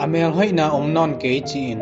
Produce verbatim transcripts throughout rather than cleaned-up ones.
A melhoihna om nawn kei ci-in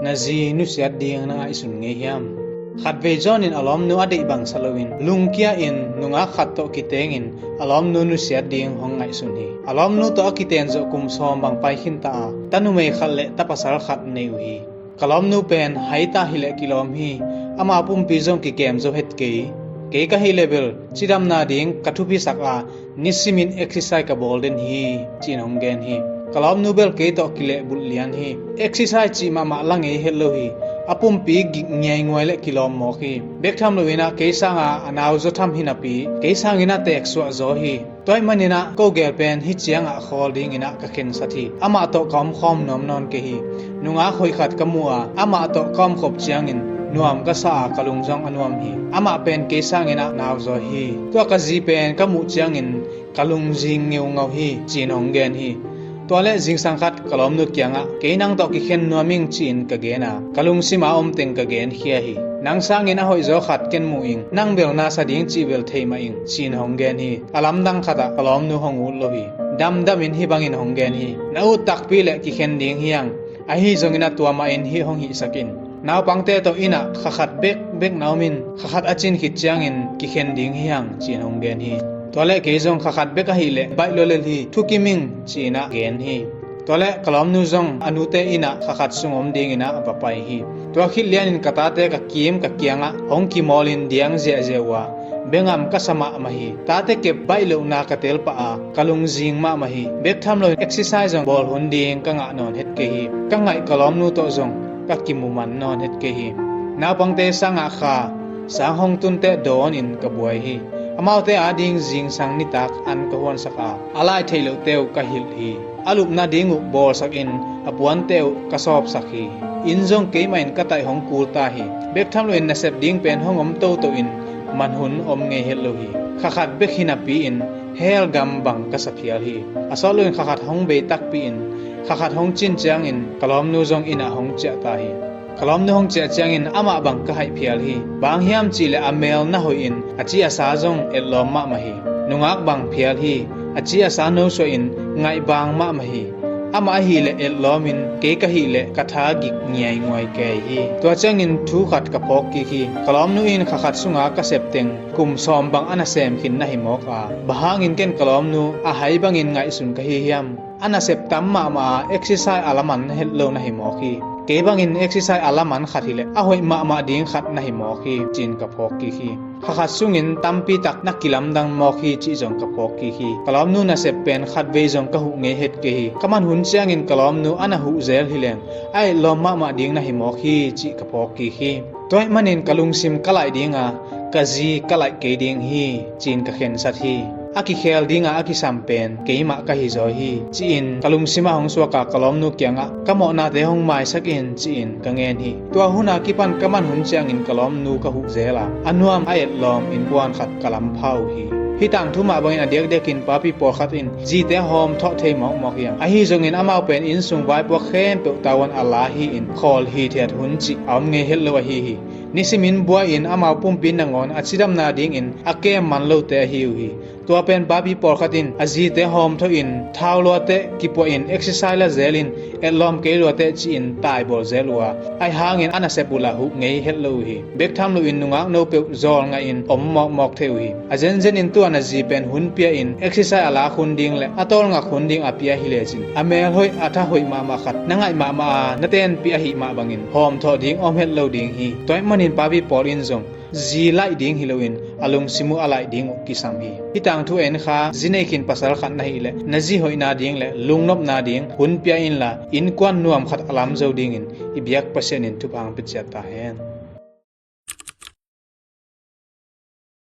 na zi nusiat ding na ngaihsun ngei hiam? Khatvei John in a lawmnu a deih bang sa loin lungkia in nungak khat tawh kitengin a lawmnu nusiat ding hong ngaihsun hi. A lawmnu tawh a kitenzawh kum sawm bang pai khinta a, ta numei khat le ta pasal khat nei uh hi. Ka lawmnu pen haita hileh kilawm hi. Ama pumpi zong kikem zo het kei. Kei ka hih leh bel cidamna ding ka thupisak a, nisimin exercise ka bawl den hi, ci-in hong gen hi. Ka lawmnu bel kei tawh kilehbulh lian hi. Exercise cih mahmah la ngei het lo hi. A pumpi gik ngiainguai le kilawm mawk hi. Bek tham loinah kei sanga a nau zaw tham hi napi, kei sangin a teeksuah zaw hi. Tua ahih maninah ko gel pen hih ciangah khawl dinginah ka khensat hi. Amah tawh ka omkhawm nuam nawn kei hi. Nungak hoih khat ka mu a, amah tawh ka omkhop ciangin nuam ka sa a, ka lung zong a nuam hi. Amah pen kei sanginah nauzawi hi. Tua ka zi pen ka muh ciangin ka lungzing ngeungau hi, ci-in hong gen hi. Tua le zingsang khat ka lawmnu kiangah kei nang tawh kikhen nuam ing ci-in ka gen a, ka lungsima omteng ka genkhia hi. Nang sangin a hoihzaw khat ken mu ing, nang bel nasa ding cih bel thei mah ing, ci-in hong gen hi. A lamdang khatah ka lawmnu hong ut lo hi. Damdamin hih bangin hong gen hi. Na ut takpi le kikhen ding hi hang. Ahi zongin a tua mahin hih hong hihsak in. Naupangte tawh innah kha khat bekbek na om in, kha khat a cin khit ciangin kikhen ding hi hang, ci-in hong gen hi. Tua le kei zong kha khat bek ahih leh baih lua lel hi, thukim ing, ci-inah gen hi. Tua le ka lawmnu zong a nute innah kha khat sung om dinginah va pai hi. Tua khit lianin ka tate ka kim ka kiangah hong kimawlin diang ziahziah uh a, bengam ka sa mahmah hi. Tate kep baih lohna ka telpah a, ka lungzing mahmah hi. Bek tham loin exercise zong bawl hun ding ka ngah nawn het kei hi. Ka ngaih ka lawmnu tawh zong ka kimuman nawn het kei hi. Naupangte sangah kha sang hong tunteh dawnin ka buai hi. Amaute ading zingsang nitak an ka huansak a, a lai theih lohte uh ka hilh hi. A lupna ding uh bawlsakin a puante uh ka sawpsak hi. Inn zong keimah in ka taih hong kul ta hi. Bek tham loin nasep ding pen hong om toto in manhun om ngei het lo hi. Kha khat bek hi napi-in hell gam bang ka sa phial hi. A sawt loin kha khat hong bei takpi-in kha khat hong cin ciangin ka lawmnu zong innah hong ciah ta hi. Ka lawmnu hong ciah ciangin amah bang ka haih phial hi. Bang hiam cihleh a mel na hoihin a ci a sa zong etlawm mahmah hi. Nungak bang phial hi. A ci a sa nosuahin ngaihbang mahmah hi. Amah ahileh etlawmin kei ka hihleh ka tha gik ngiainguai kei hi. Tua ciangin thu khat ka phawk kik hi. Ka lawmnu in kha khat sunga ka septeng kum sawm bang a nasem khin na hi mawk a, bang hangin ken ka lawmnu a hai bangin ngaihsun ka hi hiam? A nasep tam mahmah a exercise a laman na het lo na hi mawk hi. Kei bangin exercise a laman khat hileh a hoih mahmah ding khat na hi mawk hi, ci-in ka phawk kik hi. Kha khat sungin tampi tak na kilamdang mawk hi cih zong ka phawk kik hi. Ka lawmnu nasep pen khatvei zong ka huh ngei het kei hi. Ka man hun ciangin ka lawmnu a na huh zel hileng a etlawm mahmah ding na hi mawk hi, cih ka phawk kik hi. Tua ahih manin ka lungsim ka laih ding a, ka zi ka laih kei ding hi, ci-in ka khensat hi. A kikhel dinga a kisam pen keimah ka hizaw hi, ci-in ka lungsimah hong suak a, ka lawmnu kiangah ka mawhnate hong maisak in, ci-in ka ngen hi. Tua hun a kipan ka man hun ciangin ka lawmnu ka huh zel a, a nuam a etlawm innkuan khat ka lampha uh hi. Hih tangthu mah bangin a diakdiakin papi pawlkhat in zite hawmthawh thei mawkmawk hi hang. Ahi zongin amau pen inn sung vaipuak khempeuh tavuan a la hi-in khawl hithiat hun cih a om ngei het lo ahi hi. Nisimin buai-in amau pumpi nangawn a cidamna dingin a kem man lote ahi uh hi. Tua pen papi pawlkhat in a zite hawmthawhin thau luateh kipuahin exercise la zelin etlawm kei luateh ci-in taibawl zel uh a, ahi hangin a nasep uh lah huh ngei het lo uh hi. Bek tham loin nungak no peuh zawlngahin om mawkmawk thei uh hi. A zenzenin tua na zi pen hun pia-in exercise a lak hun ding le a tawlngak hun ding a pia hi lecin a melhoih a tha hoih mahmah khat na ngaih mahmah a na tenpih ahih mah bangin hawmthawh ding om het lo ding hi. Tua ahih manin papi pawl in zong zi laih ding hi loin a lungsim uh a laih ding uh kisam hi. Hih tangthu en kha zi nei khin pasal khat na hih leh na zi hoihna ding le lungnopna ding hun pia inla innkuan nuam khat a lam zo dingin i biak Pasian in thupha hong pia ciat ta hen.